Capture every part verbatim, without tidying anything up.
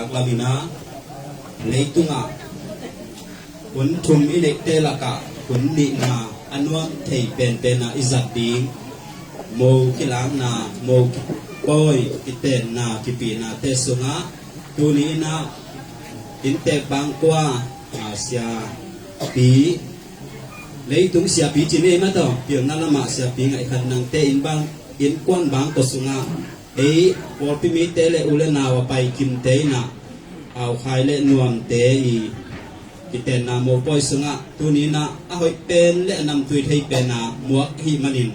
Lamina leitungah hun thum i neihte lakah hun nihna a nuam thei penpena i zat ding mo kilakna, mo pawi kitenna, kipihnate sungah tuni inah inntek bangkua, a, siapi, leitung siapi ci ni ei mah tawh, pilna lamah siapi ngaihkhat nangte inn bang, innkuan bangkua sungah ei pawlpi mite le u le nau a pai kimte inah aukhai le nuamte i kitenna mopawi sungah tuni inah a hoih pen le a namtui thei pena muak ahih manin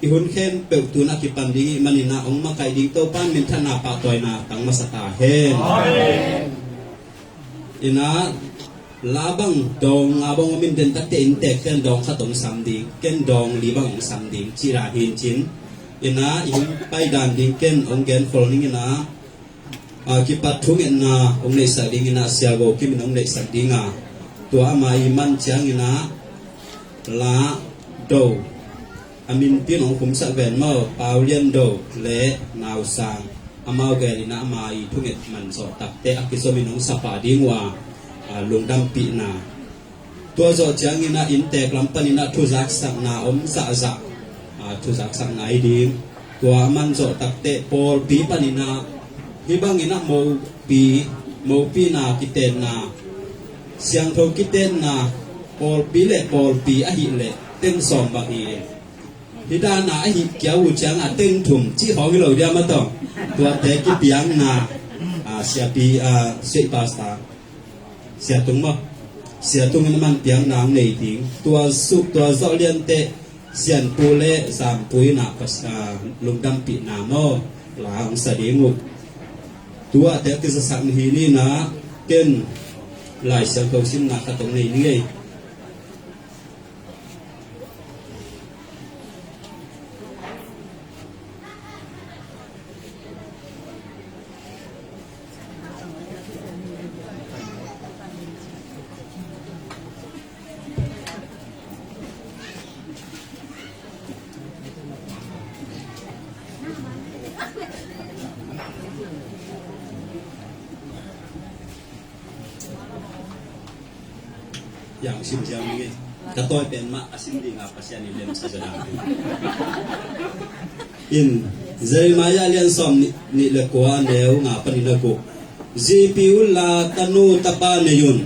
i hun khempeuh tun a kipan ding ahih manin ah hong makaih ding Topa'n minthanna pahtawina tang masa ta hen. Amen. Inah la bang dawng nga bang om in, den takte inntekte'n dawng khat hong sam ding, ken dawng li bang hong sam ding cih dan hi in cin. Inah i hong pai dan ding ken hong genkhol ning inah, a, kipat thungetna hong neihsak ding inah Sia Go Kim in hong neihsak ding a, tua ama i man ciang inah La Do, a minpi in hong khumsak ven maw, Pau Lian Do le Nau Sang, amau gel inah ama i thunget man zawh takte a kizom in hong sapah ding uh a, a, lungdampihna. Tua zawh ciang inah inntek lam pan inah thuzaksakna om zahzah, a, thuzaksakna hi ding. Tua a man zawh takte pawlpi pan inah hih bang inah mopi, mopihna kitenna, siangtho kitenna, pawlpi le pawlpi ahih leh teng sawm bang hi. Hih dan a ahih kiau uh ciang a teng thum cih khawng hi lo dia mah tawh. Tuate kipiakna, a, siapi, a, siapi pastor, Sia Tung maw, Sia Tung in a man piakna hong nei ding. Tua suk, tua zawh lian teh Sianpu le Zampui inah pas-, a, lungdampihna maw, la hong sa ding uh. Tuate a kizasak na hi ni inah ken Lai Siangtho simna khat hong nei ning ei. Yang sim ziau ning ei. Ka tawi pen mah a sim ding a Pasian in lemsa zaw ding. In Jeremiah lian sawm nih, nih le kua, neu nga panin a guk. Zipi unla tanu tapa nei un.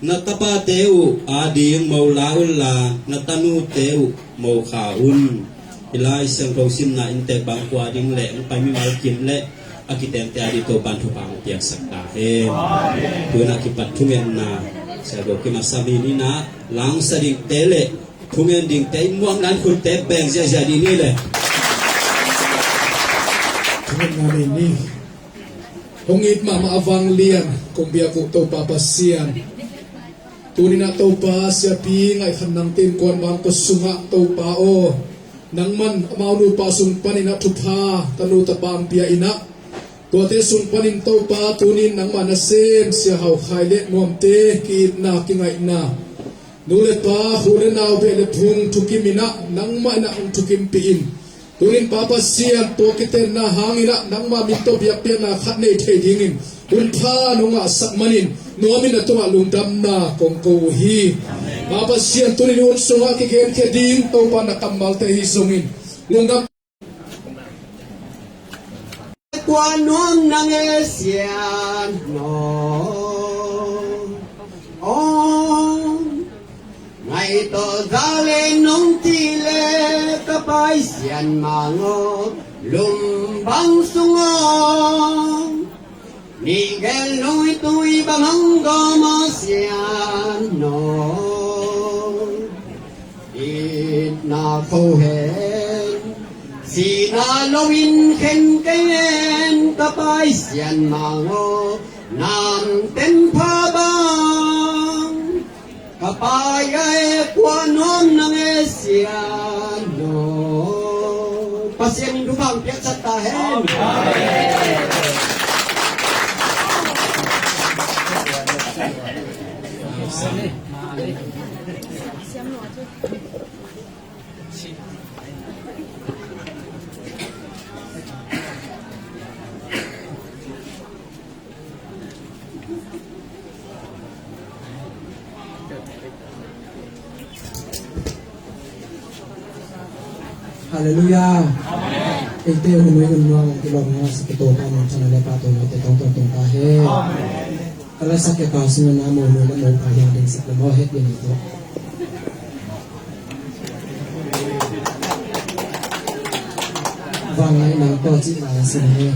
Na tapate uh ading mo la unla, na tanute uh mo kha un. Hih Lai Siangtho simna inntek bangkua ding le hong pai mimal kim le a kitente a ding Topa'n thupha hong piaksak ta hen. Tu-in a kipat thungetna Sia Go Kim a sam hi ni inah, la hong sa dingte le thungen dingte i muak nang khutte beng ziahziah dih ni le. Thungetna nei ni. Hong it mahmah a vanglian kong biak uh Topa Pasian, tuni inah Topa, siapi ngaihkhat nangte innkuan bangkua sungah Topa aw, nangman amau nupa sung panin ah thupha tanu tapa hong pia inah, tuate sung panin Topa, tuni in nangmah nasem Sia Hau Khai le nuamte ki-itna kingaihna, nu le pa, u le nau, beh le phung thukim inah, nangmah inah hong thukimpih in. Tuni in Pa Pasian, tua kitenna hang inah nangmah min tawh biakpiakna khat nei thei dingin hun pha nong ngahsak manin nuam in na tungah lungdamna kong ko uh hi. Pa Pasian, tuni in hun sungah kigenkhia ding Topa na kammalte ahi zongin lungdam. Kua nuam nang e Sian aw. Aw. Ngaih tawh za le nong cih le ka Pai Sian Mang aw, lum bang sung aw, nih gel nui tui bang hong gawm aw Sian aw. Itna kho hen, sihna lo in khen kei hen ka Pai Sian Mang aw, nang ten pha bang. Ka Pai e, kua nuam nang e Sian aw. Pasian in thupha hong piaksak ta hen. Halleluiah. Eite hun ui hun nuam hong kilawm ngei a sak i Topa minthanna le pahtawina te tawng tawng tung ta hen. Ka lasak kei a ka sung a na mo nu le mo pa hiang ding sak le mo het ding sak. Vangngaih nang tawh cih lai a sin hi.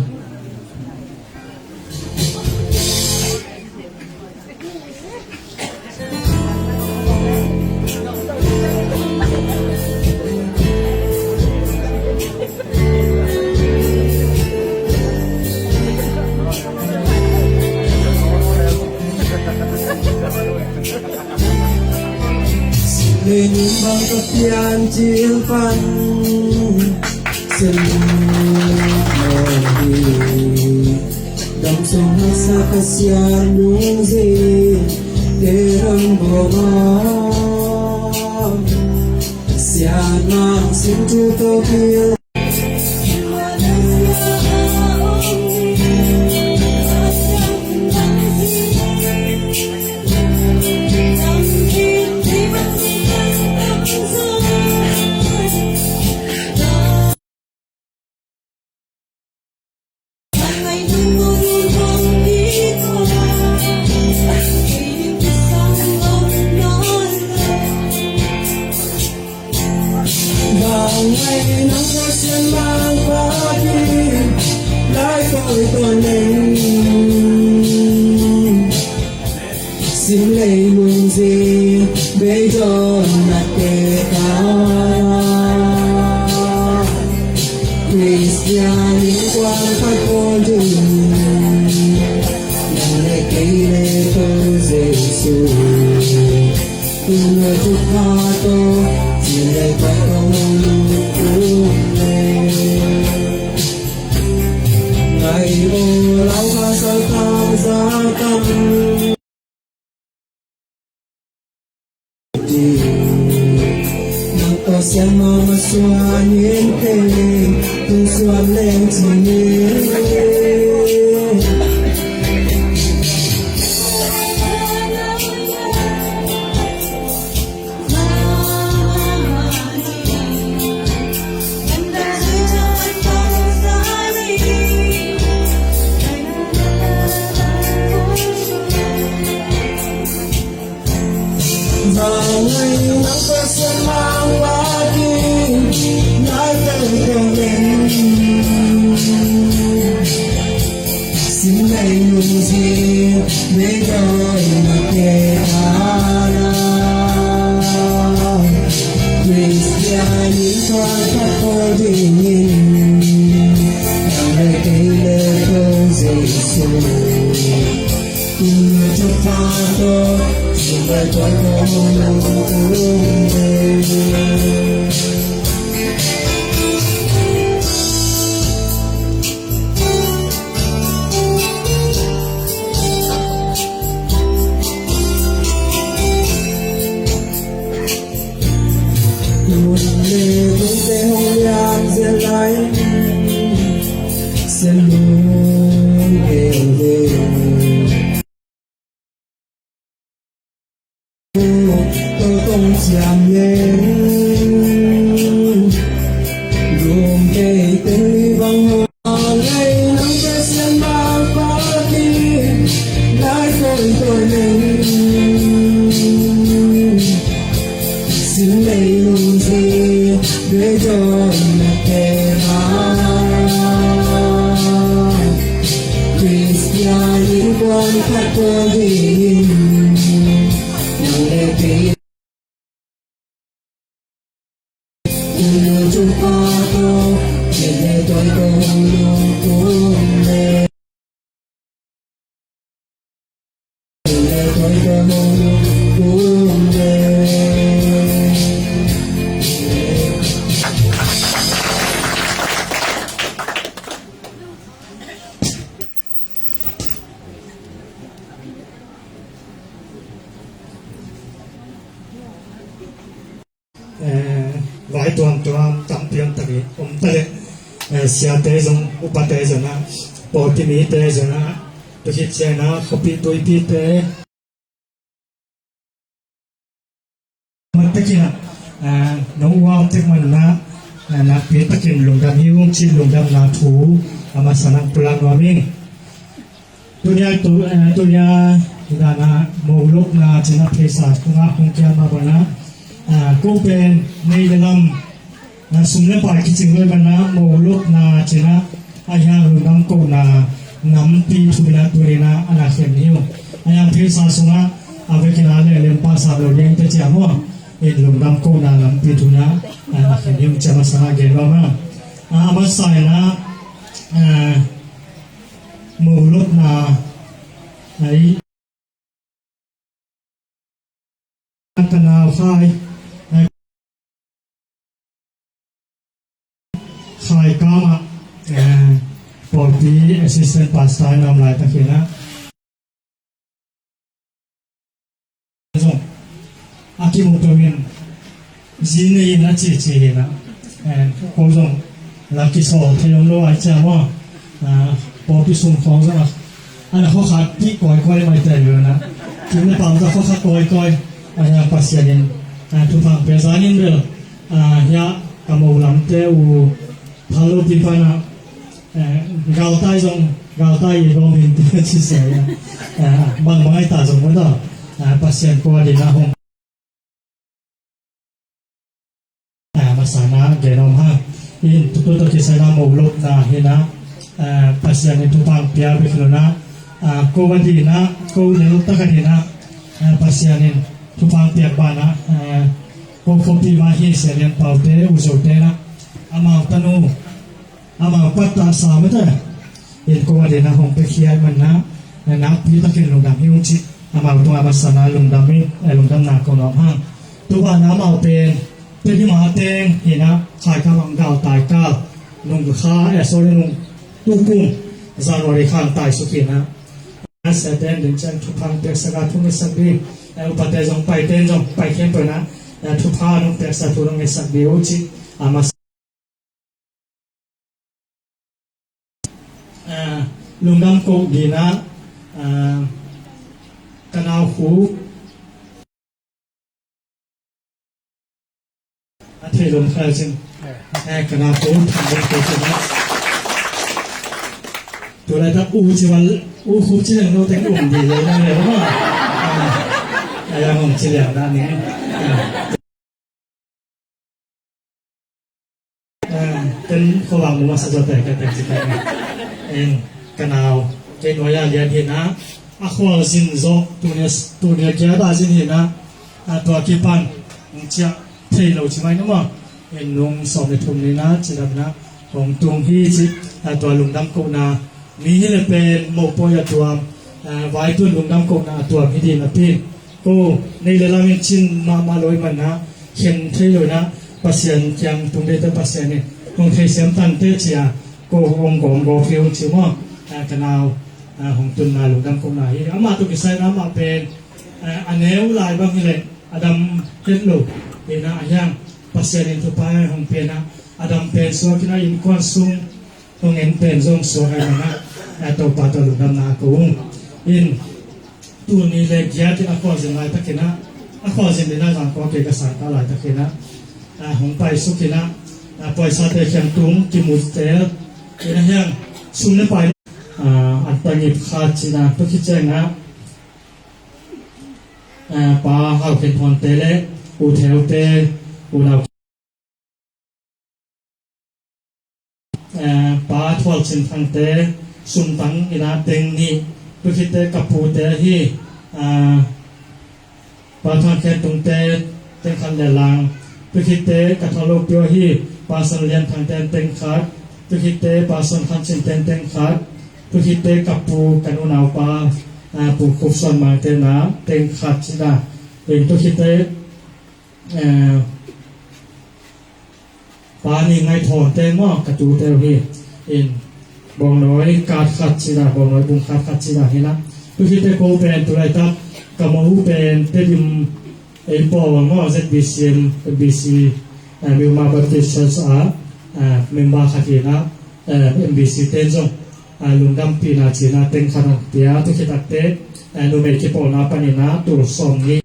Leilung bang ka piancil pan, Sialu mawh hi. Dam sung haksa ka Sialu zi, te ram bawh a. Sialu mang sing tu to bil. Sim leilung zi, beidawn na te ka. Khristian innkuan khat pawl ding, nang le kei le Topa Jesu. Kum le thupha tawh, cih le tua tawh hong lungkham le. Ngai aw lau kha sal tang za tang. Nang tawh sian mahmah suan in teng, tung suan leng cih ni. Khristian innkuan khat pawl dingin, nang le kei le Topa Jesu. Khristian innkuan khat pawl dingin, nang le kei Eh, vai tuamtuam tampi om ta hi, om ta leh, eh, siate zong, upate zong a, pawlpi mite zong a, tua khit ciangin a, khuapi tuipite, man takin a, eh, no uau tek man a, Nakpi takin lungdam hi ung cih lungdamna thu a masa-in pulak nuam ing. Tunia tu, eh, tunia dana mo lopna cina pheisa tungah hong kiam mah bana, ah, ko pen nei le lam, ah, sum le pai kicing lo ahih mana mo lopna cina a hiang lungdam kohna nampi thu ina tunina a na khen hi ung. A hiang pheisa sungah a vekin a lelem pahsa lo ding te cia maw. In lungdam kohna nampi thu ina a na khen hi ung cih a masa-in gen nuam ing. Ah, a masa-in ah, ah, mo lopna, ai, ka nau Khai, eh, Khai Kam ah, eh, pawlpi assistant pastor in a om laitakin ah zong a kimu peuh in zi nei in a cici hi in ah, eh, ko zong la kisawl thei om lo ai cia maw. Ah, pawlpi sung khawng zong a, a na khua khat kik kawikawi mai te hi in ah, kim le pam zong khua khat kawikawi. A hiang Pasian in, ah, thupha pia zan in bel, ah, hiah ka mo lamte uh phal lopi pan ah, eh, galtai zong, galtai i gawm in ti ci sia, eh, bangbang ai ta zong maw, eh, Pasian ko a ding a hong, eh, masa-in ah gen nuam hang. In tutu tawh kisai-in ah mo lopna hi in ah, eh, Pasian in thupha pia bek hi lo in ah, eh, ko a ding ah, ko lel tak a ding ah, eh, Pasian in thupha piak banah, eh, ko khuapi mah hi Sia Lian Pau te, U Zo te in ah, amau tanu, amau pattah sa mate in ko a ding ah hong piakhia ahih manin ah, eh, nakpi takin lungdam hi ung cih amau tungah masa-in ah lungdam hi, eh, lungdamna ko nuam hang. Tua banah amau pen Tedim ah teng hi in ah, Khai Kam ah galtai kal, nung kha, eh, sorry, nung tukum January kha hong tai suk hi in ah, a siate in ding ciang thupha piaksak a, thu ngetsak ding, eh, upate zong, paite in zong, pai khempeuh in ah, eh, thupha nong piaksak, thu nong ngetsak ding uh cih a masa-in, eh, lungdam ko ding in ah, eh, ka nau Khu a thei lom khal cin. Eh, ka nau Khu tham lom khal cin. Tu lai tak u ci val, u khup ci leng lo teng um di le na le lo ma. Ai ang um ci liang na ni. Ah, ken khuavak mu masa zaw te ka tek ci tek. En, ka nau, kei nuai-a lian hi in ah, a khualzin zawh, tuni, tuni a kiat a zin hi in ah, a tua kipan, hong ciah thei lo ci mai na maw. En, nung sawm le thum ni in ah, cidamna hong tung hi ci, a tua lungdam kohna, mi hi le pen mopawi a tuam, eh, vaituat lungdam kohna a tuam hi ding napi in, ko nei le lam in cin mahmah lo ahih manin ah, khen thei lo in ah, Pasian kiang tung ding te Pasian in hong theisiam tang te ci a, ko hong gawmgawp hi ung ci maw. Eh, ka nau, eh, hong tunna lungdam kohna hi. Amah tawh kisai-in amah pen, eh, a neu lai bang hi leh a dam het lo hi in ah, a hiang Pasian in thupha hong pia in ah, a dam pen suak in ah, innkuan sung hong en pen zong suak ahih manin ah, eh, Topa tawh lungdamna ko ung. In, tuni le giat in a khualzin laitakin ah, a khualzin ding ah zangkong kei ka sang ta laitakin ah, eh, hong pai suk in ah, eh, paisate kiang tung kimu tel in ah, hiang sum le pai, eh, an tangip khat ci in ah, tua khit ciang ah, eh, Pa Hau Khen Thawn te le U Theu te, U Nau eh, Pa Thual Cin Thang te sum tang in ah teng nih, tua khit teh ka pu te hi, eh, Pa Thuan Khen Tung te teng khat le lang, tua khit teh ka thawl lo pio hi, Pa San Lian Thang te teng khat, tua khit teh Pa San Khan Cin te teng khat, tua khit teh ka pu ka nunau pa, eh, Pu Khup Suan Mang te na teng khat ci in ah, in tua khit teh, eh, Pa Ni Ngai Thawn te maw, ka tu te uh hi. In, Bawngnawi khat khat ci in ah, Bawngnawi bung khat khat ci in ah hi in ah. Tua khit teh ko pen tu laitak ka mo uh pen Tedim ei pawl maw, Z B C M, M B C, eh, Myanmar Baptist Church ah, eh, member khat hi in ah, eh, M B C te in zong, eh, lungdampihna ci in ah teng khat hong pia, tua khit tak teh, eh, numei kipawlna panin ah tul sawm nih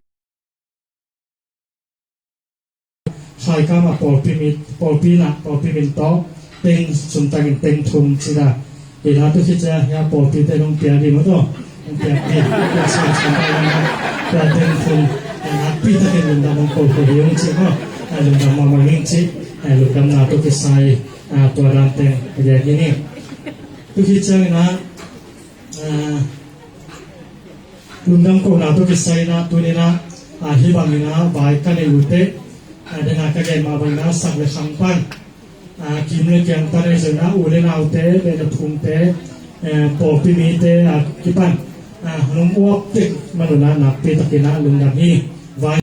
Khaikam ah pawlpi mit, pawlpi na, pawlpi min tawh teng sum tangin teng thum ci na. Hi na tu khit ciang hia pawlpi te nong pia ding maw taw. Nong pia ding, pia sum sum tangin pia teng thum. Nakpi takin lungdam hong ko ko hi ung ci maw. Lungdam mahmah ing ci. Lungdamna tawh kisai tua dan teng a gen hi ni. Tu khit ciangin ah lungdam kohna tawh kisai in ah tuni in ah hih bangin ah vai ka nei uh teh, den a ka gen mah bangin ah sak le khang pan, kim le kiang pan ahi zongin ah u le naute, beh le phungte, pawlpi mite a kipan nong uap tek man un ah nakpi takin ah lungdam hi. Vai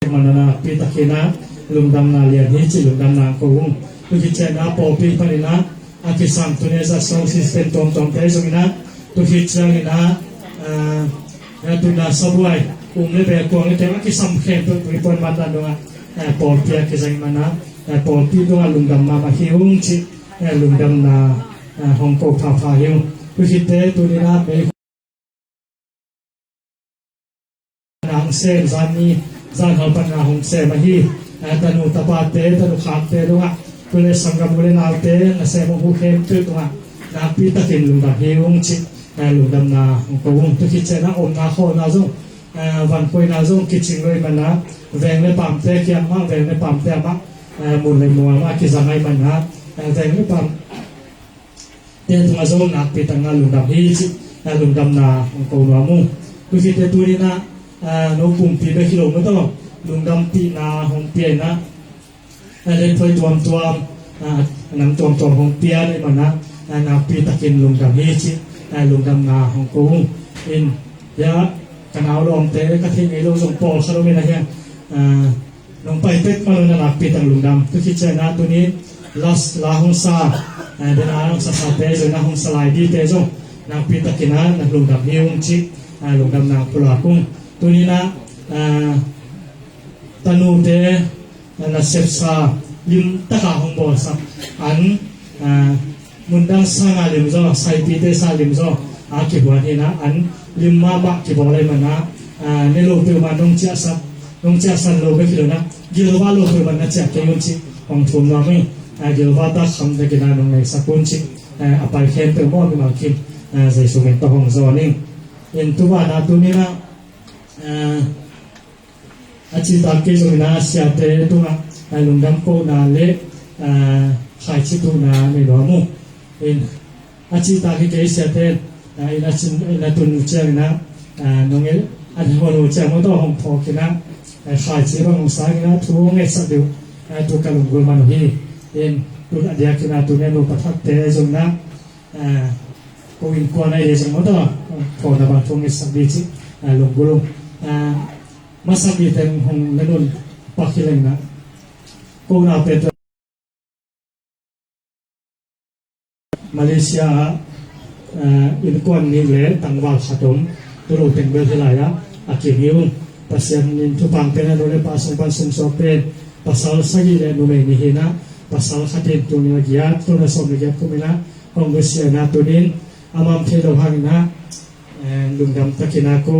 man un ah nakpi takin ah lungdamna lian hi ci lungdamna ko ung. Tu khit ciangin ah pawlpi panin ah a kisam tuni a zat sound system tuamtuamte zongin ah tu khit ciangin ah tuna sabuai um le beh kuang le teng a kisam khempeuh tui puan man dan dongah pawlpi a kizang man ah pawlpi dongah lungdam mahmah hi ung ci lungdamna hong ko phapha hi ung. Tu khit teh tuni in ah bei na hong sem, zan ni, zan hau pan na hong sem ahi. Tanu tapate, tanu khakte dongah, tu le sanggam u le naute na sem hong hu khempeuh tungah nakpi takin lungdam hi ung ci lungdamna hong ko ung. Tu khit ciangin ah omna khawlna zong, van koina zong kicing lo ahih man ah veng le pamte kiang mah, veng le pamte ah mah, mun le mual mah kizang ahih man ah veng le pam te tungah zong nakpi takin ah lungdam hi ci lungdamna hong ko nuam ung. Tu khit teh tuni in ah no pumpi bek hi lo maw taw, lungdampihna hong pia in ah, lengpoi tuamtuam, nam tuamtuam hong pia ahih man ah nakpi takin lungdam hi ci lungdamna hong ko ung. In, ya, ka nau lawmte ka theih ngei lo zong pawlkhat om in ah hiang nong pai pek man un ah nakpi tak lungdam. Tu khit ciangin ah tuni last la hong sa, den a hong sasate zong, na hong sa lai dingte zong nakpi takin ah na lungdam hi ung ci lungdamna pulak ung. Tuni in ah tanute na sepsa limtaka hong bawlsak an mundang sanga lim zaw, saipite sa lim zaw a kihuan hi in ah an lim mahmah kibawl ahih man ah ne lo peuhmah nong ciahsak, nong ciahsan lo bek hi lo in ah gilvah lo peuhmah na ciah kei un ci hong thum nuam ing. Gilvah tak kham takin ah nong neisak un ci a pai khempeuh mawh mimal kim Jesu min tawh hong zawn ing. In tu van ah tuni in ah a citak kei zongin ah siate tungah lungdam kohna le khaici tuhna nei nuam ung. In a citak hi kei siate in a tun uh ciangin ah nong en a hon uh ciang maw taw hong phawk in ah khaici bang hong sang in ah thu hong ngetsak ding uh tu ka lunggulh man uh hi. In tu a diakin ah tu ne nu pathakte zongin ah ko innkuan ahi le zong maw taw hong phawkna bang thu hong ngetsak ding ci lunggulh ung. Masak ding teng hong na nun pak hi leng in ah ko na pet Malaysia ah innkuan nih le tangval khat om, tu lo teng bel hih lai ah a kim hi ung. Pasian in thupha pen a nu le pa sung pan sum suak pen pasal sagih le numei nih hi in ah pasal khat in tul nih le giat, tul nih le sawm le giat kum in ah hong nusia in ah tuni in a mam thei lo hangin ah lungdam takin ah ko